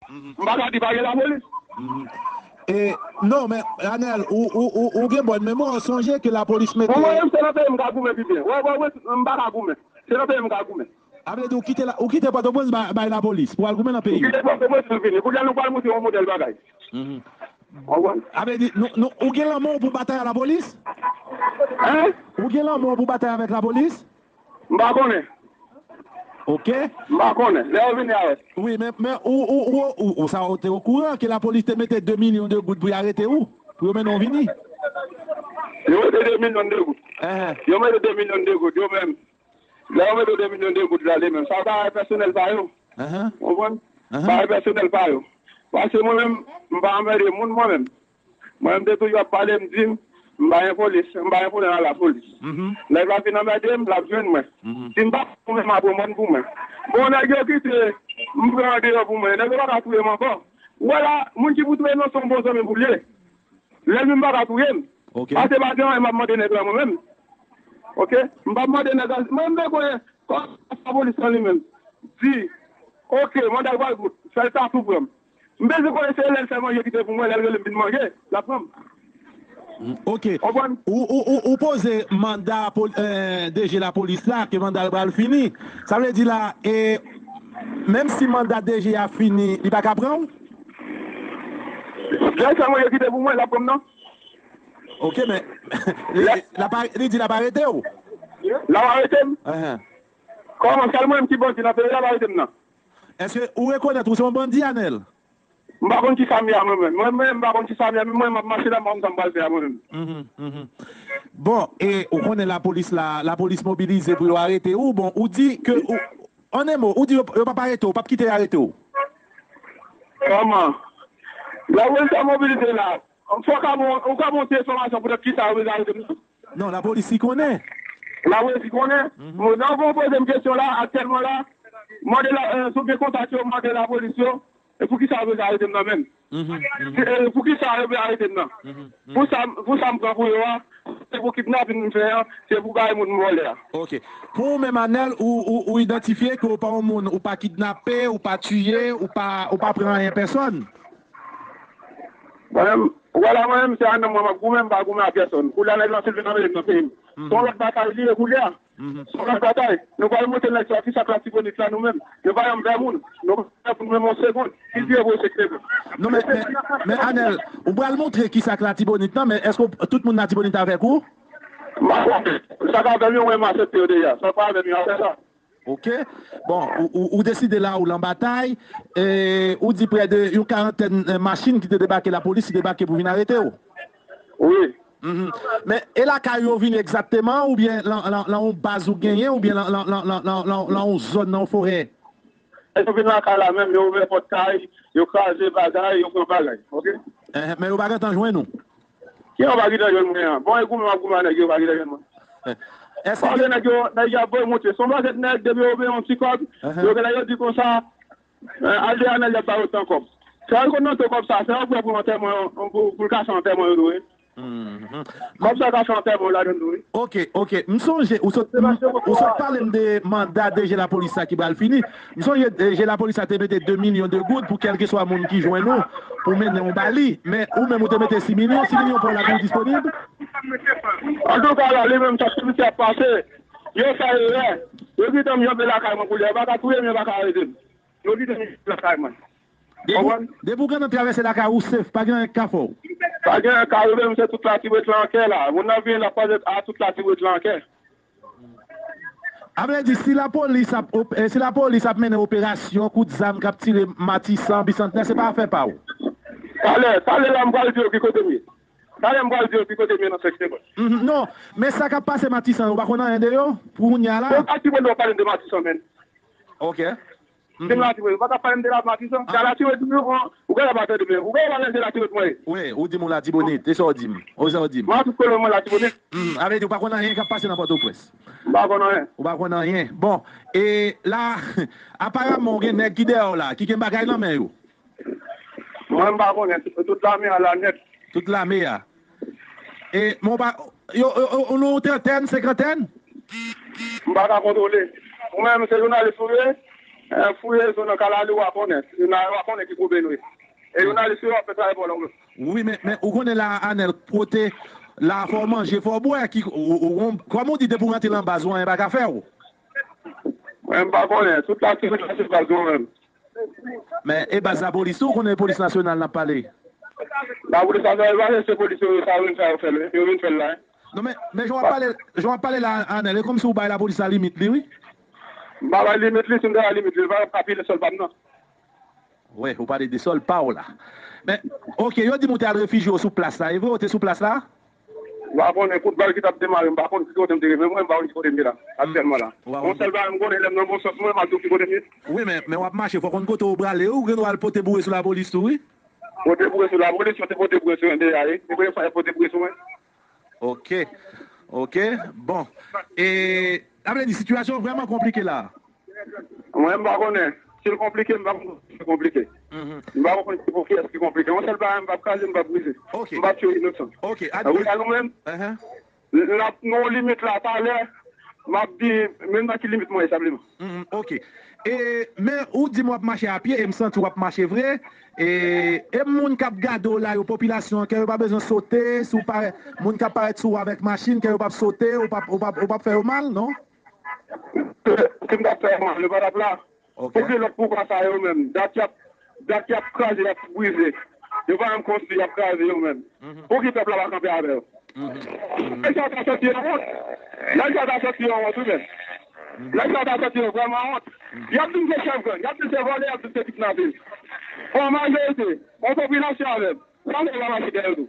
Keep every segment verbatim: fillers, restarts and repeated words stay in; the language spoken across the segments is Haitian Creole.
M pa ka di pa gen lapolis. E, non, men, Anèl, ou, ou, ou, ou gen bòn memwa, ou sonje ke lapolis mete. Bon, mwen menm, se nan peyi m ka goumen pi byen. Wè, wè, wè, m pa ka goumen. Se nan peyi m ka goumen. A vle di, ou kite la, ou kite Pòtoprens bay, bay lapolis pou al goumen nan peyi ou. Kite Pòtoprens pou vini. Kounye a nou pral montre yon modèl bagay. Konprann? A vle di, nou, nou, ou gen lanmò pou batay a lapolis? Hein? Ou gen lanmò pou batay avèk lapolis? M pa konnen. Ok. M pa konnen. Lè yo vini avèk. Wi, men, men ou, ou, ou, ou, ou sa ou te okouran ke lapolis te mete de milyon de goud pou y arete ou, pou yo mennen w vini? Yo mete de milyon de goud. Yo mete de milyon de goud, yo menm. Lè yo mete de milyon de goud la, li menm, sa bagay pèsonèl pa yo. Konprann? Bagay pèsonèl pa yo. Paske mwen menm, m pa anmède moun, mwen menm. Mwen, m te toujou ap pale, m di, m pa gen polis, m pa gen pwoblèm ak lapolis. Nèg la fin anmède m, l ap jwenn mwen. Si m pa pou mwen, m ap pran mòn pou mwen. Bon, nèg yo kite m pran deyò pou mwen. Nèg yo pa ka touye m ankò. Ou wè la, moun ki pou touye m nan se yon bon zanmi pou l ye. Lènmi m pa ka touye m. Pase pa gen anyen m ap mande nèg la mwen menm. Ok? M p ap mande nèg la. Mwen, m bezwen konnen kòman sa polis lan li menm. Di, ok, manda l pral bout. Fè l ta tou pran m. M bezwen konnen se lè l fè manje kite pou mwen, lè l rele m vin manje, l ap pran m. Ok. Ou, ou, ou, ou poze manda pol-, eh, D G lapolis la, ke manda l pral fini. Sa vle di la, e, menm si manda D G a fini, li pa ka pran w? Lè l fè manje kite pou mwen, l ap pran m non. Ok, men, li, li, l ap a-, li di l ap arete w? L ap arete m? Kòman? Sèl mwen menm ki bandi nan peyi a, l ap arete m nan. Èske ou rekonèt ou se yon bandi, Anèl? M pa konn kisa m ye a mwen menm. Mwen menm, m pa konn kisa m ye a, men mwen, m ap mache la, m pa konn sa m pral fè a mwen menm. Bon, e ou konnen lapolis la, lapolis mobilize pou yo arete ou. Bon, ou di ke ou, an en mo, ou di yo, yo p ap arete w, p ap kite yo arete w. Kòman? Lapolis ap mobilize la. Fò w ka bon, ou ka bon ti enfòmasyon poutèt kisa yo bezwen arete m nan? Non, lapolis li konnen. Lapolis li konnen? Bon, nan kon poze m kesyon la, aktyèlman la, mande la, eh, si w gen kontak yo, mande lapolis yo, e poukisa yo bezwen arete m nan menm? E poukisa yo bezwen arete m nan? Pou sa, pou sa m pran pou yo a, se pou kidnapin m fè an, se pou bagay moun m vòlè a. Ok. Pou ou menm, Anèl, ou, ou, ou idantifye ke ou pa yon moun, ou pa kidnape, ou pa tiye, ou pa, ou pa pran anyen pèsòn? Mwen menm, ou wè la, mwen menm, se a nanm mwen m ap goumen, m pa goumen ak pèsòn. Koulye a nèg lan, si l vin anmele m nan peyi m. Se yon lòt batay li ye koulye a. Se yon lòt batay. Nou pral montre nèg sa ki sa k Latibonit la nou menm. Nou pa janm pè moun. Nou pa pè moun menm yon segonn. Ki di yo pou yo se segonn. Non, men, men, men Anèl, ou pral montre ki sa k Latibonit lan, men èske tout moun Latibonit avèk ou? M pa konnen. Sa k avè m yo, mwen m aksepte yo deja. Sa pa avè m yo, afè sa. Ok. Bon, ou, ou, ou deside la ou lan batay, e ou di prè de yon karantèn, eh, machin ki te debake, lapolis ki debake pou vin arete w. Wi. Men e lakay ou vini egzakteman, oubyen lan, lan, lan yon baz ou genyen, oubyen lan, lan, lan, lan, lan, lan, lan yon zòn, nan yon forè? E yo vin lakay la menm, yo ouvè pòt kay, yo kraze bagay, yo pran bagay, ok? Eh, men yo pa gentan jwenn ou? Ki yo pa gentan jwenn mwen an? Bon, e goumen m ap goumen ak nèg yo, yo pa gentan jwenn mwen. Èske... Paske nèg yo, nèg yo ap voye monte. Se yon pakèt nèg, depi yo gen yon ti kòb, yo genlè yo di konsa, eh, al dèyè nèg yo ap ba yo tan kòb. Se yo konn nan to kòb sa, se yo prè pou antèman, pou, pou l ka fè antèman yo dwe. Kòb sa ka fè antèman yo ladan l dwe. Ok, ok. M sonje, ou sot, ou sot pale m de manda D G lapolis sa ki pral fini. M sonje, eh, D G lapolis sa te mete de milyon de goud pou kèlkeswa moun ki jwenn ou, pou mennen w ba li. Men ou menm ou te mete sis milyon, sis milyon pou w la pou w disponib? Antouka la, li menm sa ki misye ap pase, yo fè erè. Yo kite m janbe lakay mwen koulye a, yo pa ka touye m, yo pa ka arete m. Yo kite m janbe lakay mwen. Depi, depi w gentan travèse lakay ou, ou sef, pa gen anyen k ka fè w. Pa gen anyen k ka rive m, se tout Latibonit lan an kè la. Moun nan vini, l ap pase a tout Latibonit lan an kè. A vle di, si lapolis ap op-, eh, si lapolis ap mennen operasyon kout zam k ap tire Matisan, Bisantnè, se pa afè pa w. Talè, talè la m pral di w ki kote m ye. Talè m pral di w ki kote m ye nan sèk senkant. Non, men sa k ap pase Matisan, ou pa konn anyen de yo, pou kounye a la? Yo pa di mwen nou pale de Matisan, men. Ok. Di m Latibonit, ou pa t ap pale m de la Matisan. Sa Latibonit, ou, ou genlè pa tande byen. Ou genlè pa tande Latibonit mwen ye. Wi, ou di m ou Latibonit, e sa w di m? Ou sa w di m? Mwen tout kote mwen Latibonit. A vle di ou pa konn anyen k ap pase nan Pòtoprens? M pa konn anyen. Ou pa konn anyen. Bon, e la, aparaman ou gen nèg ki dèyè w la, ki gen bagay nan men yo. Mwen m pa konnen, tout lame a la nèt. Tout lame a. E, men w pa, yo, yo, yo, nou yon trantèn, senkantèn? M pa ka kontwole. Ou menm, se jounalis ou ye? Eh, fouye zo nan kalalou, w a konnen. Nan w a konnen ki koube nou ye. E jounalis yo ap fè travay pou nou. Wi, men, men ou konnen la, Anèl, kote la, fò w manje, fò w bwè, ki, ou, ou, ou, kòm ou di, depi w rantre nan baz ou, anyen pa ka fè w. Mwen, m pa konnen. Tout la, tout la, se baz mwen menm. Men, e baz lapolis tou, ou konnen polis nasyonal n ap pale? Lapolis nasyonal, se polis yo, sa yo vin fè, yo fè l, yo vin fè l la, hein. Non, men, men jan w ap pale, jan w ap pale la, Anèl, e kòmsi ou bay lapolis la limit li, wi. M pa bay limit li, si m te bay limit li, li pa t ap ka pile sòl pa m nan. Wi, ou pale de sòl pa w la. Men, oke, yo di m ou te al refijye w sou plas la, e vre, ou te sou plas la? M pa konnen, kout bal ki t ap demare, m pa konn ki kote m te rive, mwen, m pa konn ki kote m ye la, aktyèlman la. Yon sèl bagay m konnen, lè m nan bon sans mwen, m ap di w ki kote m ye. Wi, men, men w ap mache, fò w konn kote w prale, wi, ou gen dwa al pote boure sou lapolis tou, wi. Pote boure sou lapolis, yo te pote boure sou mwen deja, wi. Se premye fwa yo pote boure sou mwen. Ok, ok, bon. E, sa vle di, sitiyasyon an vrèman konplike la. Mwen, m pa konnen. Si l konplike, m pa konn si l konplike. M pa konn pou kiyès ki konplike. Yon sèl bagay, m p ap kraze, m p ap brize. Ok. M p ap tiye inosan. Ok, wi, a nou menm, n ap nan yon limit la, talè, m ap di, menm nan ki limit mwen ye, senpleman. Ok. E, men ou di m w ap mache a pye, e m santi w ap mache vre. E, e moun k ap gade w la, yo, popilasyon an, kè yo pa bezwen sote, si w parèt, moun k ap parèt sou w avèk machin, kè yo p ap sote, ou p ap, ou p ap, ou p ap fè yo mal, non? Si m t ap fè yo mal, yo pa t ap la. Ok. Pou ki lòt poukwa sa yo menm? Dat y ap, dat y ap kraze, y ap brize. Yo pa menm konstwi, y ap kraze yo menm. Pou ki pèp la pa kanpe avè yo? Lè sa ta soti yo wont. Lè sa ta soti yo wont, wi menm. Lè sa ta soti yo vrèman wont. Y ap di m se chèf gang, y ap di m se vòlè, y ap di m se kidnapè. Bon, majorite, yon popilasyon avè m. Sa vle la mache dèyè yo tou.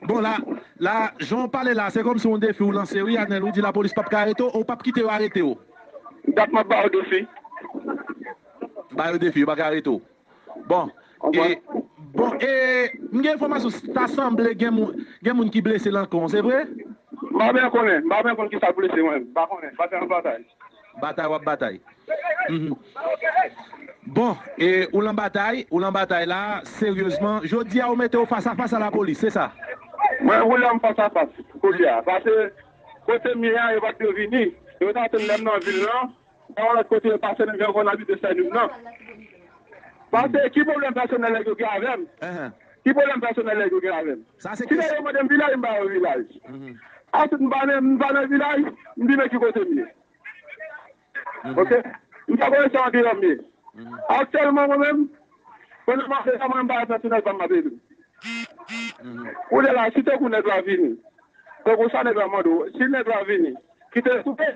Bon, la, la, jan w pale la, se kòmsi yon defi w lanse, wi, Anèl, ou di lapolis p ap ka arete w, ou p ap kite yo arete w. Dat m ap ba yo defi. Ba yo defi, yo pa ka arete w. Bon, e, bon, e, m gen enfòmasyon, ta sanble gen moun, gen moun ki blese nan kan w, se vre? M pa byen konnen, m pa byen konn kisa k blese mwen, m pa konnen, m pa t nan batay. Batay, w ap batay. Bon, e, ou lan batay, ou lan batay la, seryezman, jodi a ou mete w fas a fas a lapolis, se sa? Mwen, ou lan fas a fas, kounye a, paske kote m ye a, yo pa t dwe vini, yo t atann lè m nan vil lan, nan yon lòt kote, yo pase nan gran kò n abite Sènouv nan. Paske ki pwoblèm pèsonèl nèg yo gen avè m? Ki pwoblèm pèsonèl nèg yo gen avè m? Si nèg yo mande m vilaj, m ba yo vilaj. Asit m pa nan, m pa nan vilaj, m di men ki kote m ye. Ok? M pa konnen se andeyò m ye. Aktyèlman, mwen menm, pandan m ap fè sa, mwen menm, m pa nan ti nèg pa m ap ede. Kounye a la, si tankou nèg la vini, tankou sa nèg la mande w, si nèg la vini, kite l koupe.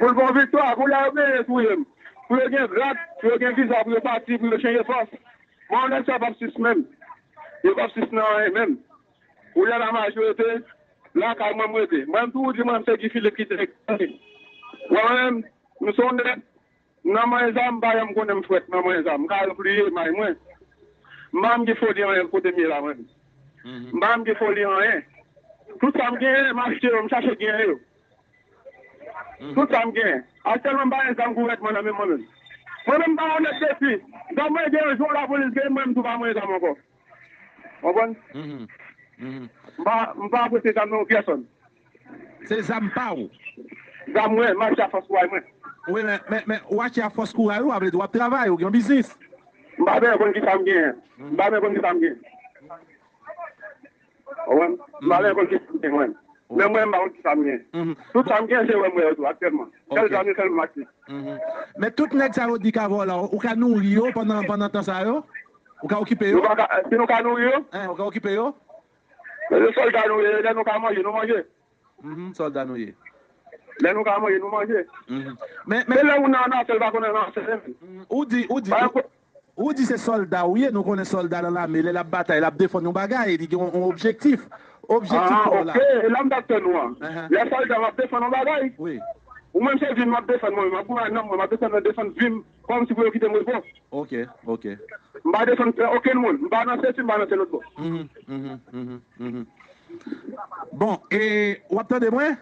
Pou l bon viktwa, kounye a yo genyen touye m. Pou yo gen grad, pou yo gen viza, pou yo pati, pou yo chanje fòs. Mwen, nèg sa p ap sis menm. Yo p ap sis nan anyen menm. Kounye a la majorite, lakay mwen m rete. Mwen, m toujou di mwen, m se Guy Philippe ki te. Mwen menm, m se yon nèg, nan manyen zam, m pa janm konnen m frèt nan manyen zam. M ka repliye may mwen. M pa janm gen foli anyen kote m ye la, mwen. M pa janm gen foli anyen. Tout sa m genyen, m achte yo, m chache genyen yo. Tout sa m genyen. Aktyèlman, m pa gen zam gouvènman nan men mwen menm. Mwen menm, m pa yon nèg defi. Zam mwen gen yon jou lapolis gen mwen, m tou pa mwen zam ankò. Konprann? M pa, m pa apresye zam nan yon pyèsonn. Se zam pa w? Zam mwen, m achte a fòs kouray mwen. Wi, men, men, men ou achte a fòs kouray ou, sa vle di w ap travay, ou gen yon biznis. M pa byen konn kisa m genyen. M pa byen konn kisa m genyen. Ou konprann? M pa byen konn kisa m genyen mwen. Men mwen, m pa konn kisa m genyen. Tout sa m genyen, se wè m wè yo tou aktyèlman. Sèl zam yo, sèl m achte. Men tout nèg sa yo di ka vòlè, ou ka nouri yo pandan, pandan tan sa yo? Ou ka okipe yo? Nou pa ka, si nou ka nouri yo? Hein, ou ka okipe yo? Men se sòlda nou ye, lè nou ka manje, nou manje. Sòlda nou ye. Lè nou ka manje, nou manje. Men, men lè moun nan anasè, l pa konn anasè. Ou di, ou di, ou di se sòlda ou ye, nou konnen sòlda nan lame, lè l ap batay, l ap defann yon bagay, li gen yon, yon objektif. Objektif pa w la. Ok, e la m t ap tann ou an. Lè sòlda m ap defann yon bagay. Wi. Ou menm se vi m ap defann mwen, m ap goumen nan mwen, m ap defann, defann vi m, kòmsi pou yo kite m repo. Ok, ok. M pa defann okenn moun, m pa nan sesi, m pa nan se lòt bò. Bon, e w ap tande mwen?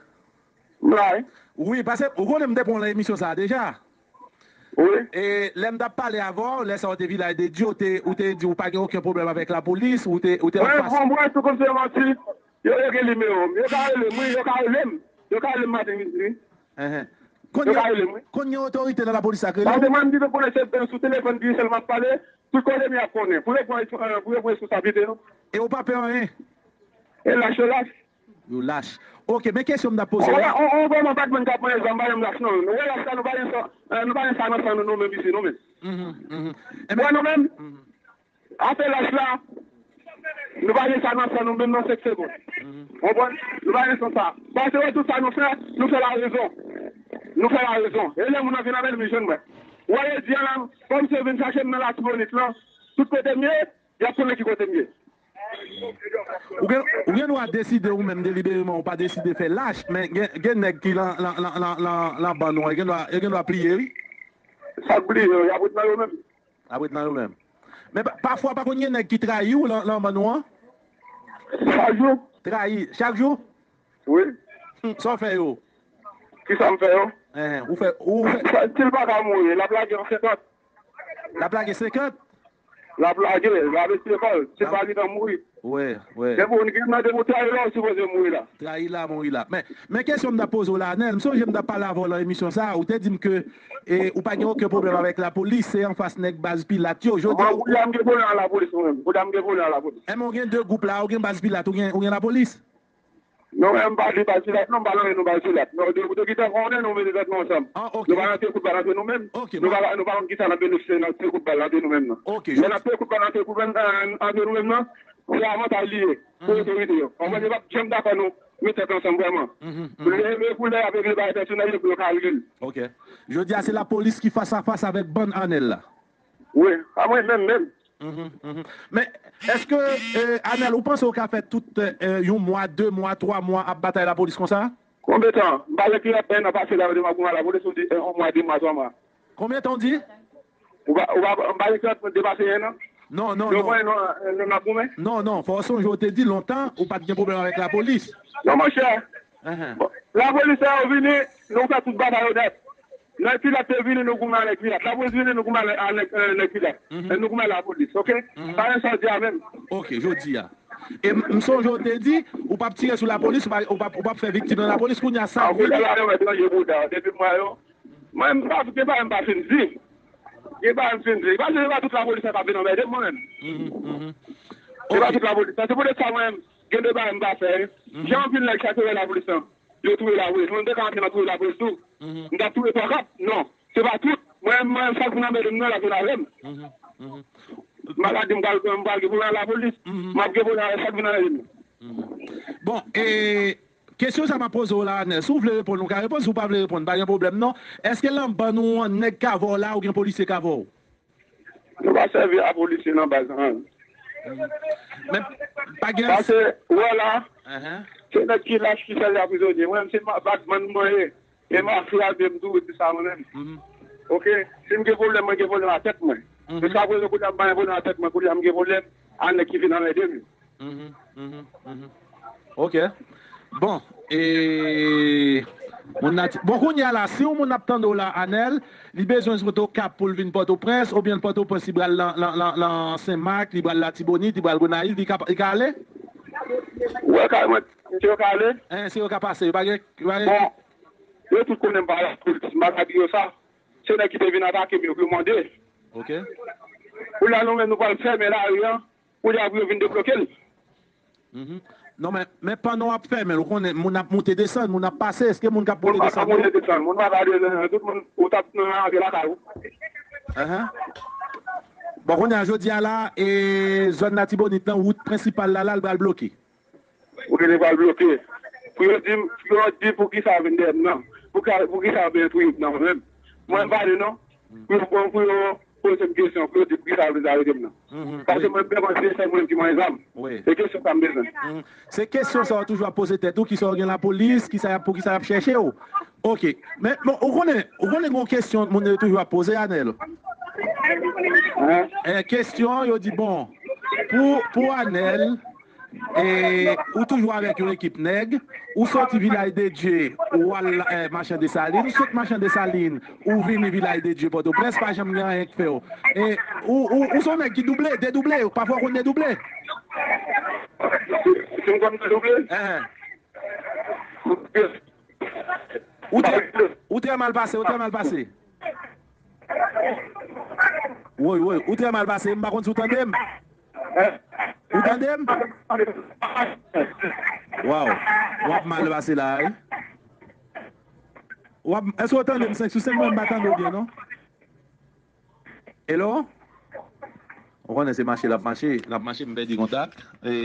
M la, wi. Wi, paske ou konnen m te pran emisyon sa a deja. Wi. E lè m t ap pale avè w, lè sa w te Vilaj de Dye, ou te, ou te di ou pa gen okenn pwoblèm avèk lapolis, ou te, ou te anfas. Mwen, bon, mwen, tou kòm se manti, yo, yo gen nimewo m. Yo ka rele m, wi, yo ka rele m. Yo ka rele m maten, midi, wi. Enhen. Konn gen otorite nan lapolis sa k rele w? Paske mwen, m di, konnen se sou telefòn, di sèlman ap pale, tout kote m ye ap konnen. Pou yo pran, pou yo pran responsabilite yo. E ou pa pè anyen? E lach yo lach. Yo lach. Ok, men kesyon m t ap poze w la. On, on, on vrèman pa t moun k ap pran zam, pa janm lach non. Nou wè lach la, nou pa gen sa, eh, nou pa gen sa nan san nou, nou menm isi, nou menm. Mhm, mhm. Wè nou menm? Afè lach la, nou pa gen sa nan san nou menm nan senk segonn. Konprann? Nou pa gen san sa. Paske wè tout sa nou fè, nou fè la rezon. Nou fè la rezon. E lè moun nan vin avè l, li jwenn mwen. Wè, yo di a la, kòm se vin chache m nan Latibonit lan, tout kote m ye, y ap konnen ki kote m ye. Ou gen, ou gen dwa deside ou menm delibereman, ou pa deside fè lach, men gen, gen nèg ki lan, lan, lan, lan, lan, lan bann ou an, yo gen dwa, yo gen dwa pliye, wi. Sa k pliye yo, y ap ret nan yo menm. Ap ret nan yo menm. Men pa, pafwa, pa konn gen nèg ki trayi w lan, lan bann ou an? Chak jou. Trayi, chak jou? Wi. Hmm, sa w fè yo? Kisa m fè yo? Enhen, ou fè, ou fè. Sa, si l pa ka mouri, l ap lage yon senkant. L ap lage senkant? L ap lage, l ap eseye kò l. Si l pa gentan mouri. Wi, wi. Depi w gen nan, depi w trayi la, ou sipoze mouri la. Trayi la, mouri la. Men, men kesyon m t ap poze w la, Anèl, m sonje m t ap pale avè w lan emisyon sa a, ou te di m ke, e, ou pa gen okenn pwoblèm avèk lapolis, se anfas nèg baz Pilat yo. Jodi a, kounye a m gen pwoblèm ak lapolis mwen menm. Kounye a m gen pwoblèm ak lapolis. Enben, ou gen de gwoup la, ou gen baz Pilat, ou gen, ou gen lapolis? Non, men m pa di baz Pilat, non, m pa nan nou baz Pilat. Non, de, de ki tan konnen nou mete tèt nou ansanm. Ah, ok. Nou pa nan tire kout bal antre nou menm. Ok, nou pa, nou pa konn kisa n ap benefisye nan tire kout bal antre nou menm nan. Ok, lè n ap tire kout bal antre, kout bal, eh, antre nou menm nan, se avantaj li ye pou otorite yo. Konprann, yo p ap janm dakò nou met tèt ansanm vrèman. Lè, lè pou lè y ap regle bagay pèsonèl yo pou yo ka regle l. Ok. Jodi a, se lapolis ki fas a fas avèk bann Anèl la. Wi, pa mwen menm, menm. Mhm, mhm. Men, èske, eh, Anèl, ou panse w ka fè tout, eh, yon mwa, de mwa, twa mwa ap batay lapolis konsa? Konbyen tan? M pa gen kliyant, en an pase la, m ap goumen ak lapolis, ou di, eh, yon mwa, de mwa, twa mwa. Konbyen tan w di? Ou pa, ou pa, m pa gen kliyant, mwen depase en an. Non, non, non. Yo konn nou, nou, n ap goumen? Non, non, fò w sonje w te di lontan, ou pa t gen pwoblèm avèk lapolis. Non, monchè. Bon, lapolis sa yo vini, nou fè tout batay yo nèt. Nèg Pilat te vini, nou goumen ak nèg Pilat. Lapolis vini, nou goumen ak nèg, eh, nèg Pilat. E nou goumen ak lapolis, ok? Pa gen sa w di a menm. Ok, jodi a. E m, m sonje w te di, ou p ap tire sou lapolis, ou p ap, ou p ap, ou p ap fè viktim nan lapolis, kounye a sa k vini. Kounye a la, yo mèt ranje bouda yo. Depi m wè yo, mwen, m pa, gen bagay m pa fin di. Gen bagay m fin di. Paske se pa tout lapolis sa k ap vin anmède m, mwen menm. Se pa tout lapolis sa. Se poutèt sa, mwen menm, gen de bagay m pa fè. Jan anpil nèg sa te wè lapolis lan. Yo touye lapolis. Mwen, m te ka antre nan touye lapolis tou. M t ap touye twa kat. Non. Se pa tout. Mwen, mwen, sa k vin anmède m nan, l ap vin avè m. M pa ka di m pral, m pral gen pwoblèm ak lapolis. M ap gen pwoblèm avè sa k vin anmède m nan. Bon, e, kesyon sa m ap poze w la, Anèl, si w vle reponn, ou ka reponn. Si w pa vle reponn, pa gen pwoblèm, non. Èske lan bann ou an, nèg k avè w la, ou gen polisye k avè w? Nou pa sèvi a polisye nan baz lan. Men, pa gen. Paske, ou wè la, se nèg ki lach ki sèvi a prizonye. Mwen, se ma-, batman mwen ye. E mafya, men m tou di sa mwen menm. Ok? Si m gen pwoblèm, mwen gen pwoblèm ak tèt mwen. Jiskaprezan, kounye a m pa gen pwoblèm ak tèt mwen, kounye a m gen pwoblèm ak nèg ki vin anmède m yo. Ok. Bon, e, moun nati-, bon, kounye a la, si yon moun ap tande w la, Anèl, li bezwen sot Okap pou l vin Pòtoprens, oubyen Pòtoprens, li pral lan, lan, lan, lan Senmak, li pral Latibonit, li pral Gonayiv, li ka, li ka ale? Wè, kareman, se yo ka ale. Hein, se yo ka pase, yo pa gen, yo pa gen. Bon, yo tout konnen m pa lapolis, m pa ka di yo sa. Se nèg ki te vin atake m yo pou yo mande. Ok. Kounye a nou menm nou pral fèmen lari an, kounye a pou yo vin debloke l. Non, men, men pandan w ap fèmen l, ou konnen moun ap moute desann, moun ap pase, èske moun k ap moute desann yo? Moun ap moute desann, moun pa ka desann, tout moun, ou t ap nan rantre lakay ou. Bon, kounye a, jodi a la, e zòn Latibonit lan, wout prensipal la, la, l pral bloke. Ou gen dwa bloke. Pou yo di m, pou yo di poukisa yo vin dèyè m nan. Poukisa, poukisa yo vin touye m nan mwen menm. Mwen m pa di non. Pou yo, pou yo poze m kesyon, pou yo di poukisa yo vin arete m nan. Paske mwen m panse se sèl mwen ki mwen zam. E kesyon sa m bezwen. Se kesyon sa w toujou ap poze tèt ou, kisa w gen lapolis, kisa y ap, poukisa y ap chèche w. Ok. Men, men ou konnen, ou konnen gon kesyon moun yo toujou ap poze, Anèl. Kesyon an, yo di, bon, pou, pou Anèl, E ou toujou avèk yon ekip nèg, ou soti Vilaj de Dye, ou al, eh, Machan Desalin, ou sot Machan Desalin, ou vini Vilaj de Dye, Pòtoprens, pa janm gen anyen k fè w. E ou, ou, ou se yon nèg ki double, dedouble, pafwa w konn dedouble. Si m konn dedouble? Enhen. Ou trè, ou trè mal pase, ou trè mal pase. Woy, woy, ou trè mal pase, m pa konn si w tande m. Ou tande m? Waw, w ap mal pase la, wi. W ap, èske w tande m senk sou senk? Mwen, m pa tande w byen, non. Hello? Ou konnen se mache l ap mache, l ap mache, m pèdi kontak. E,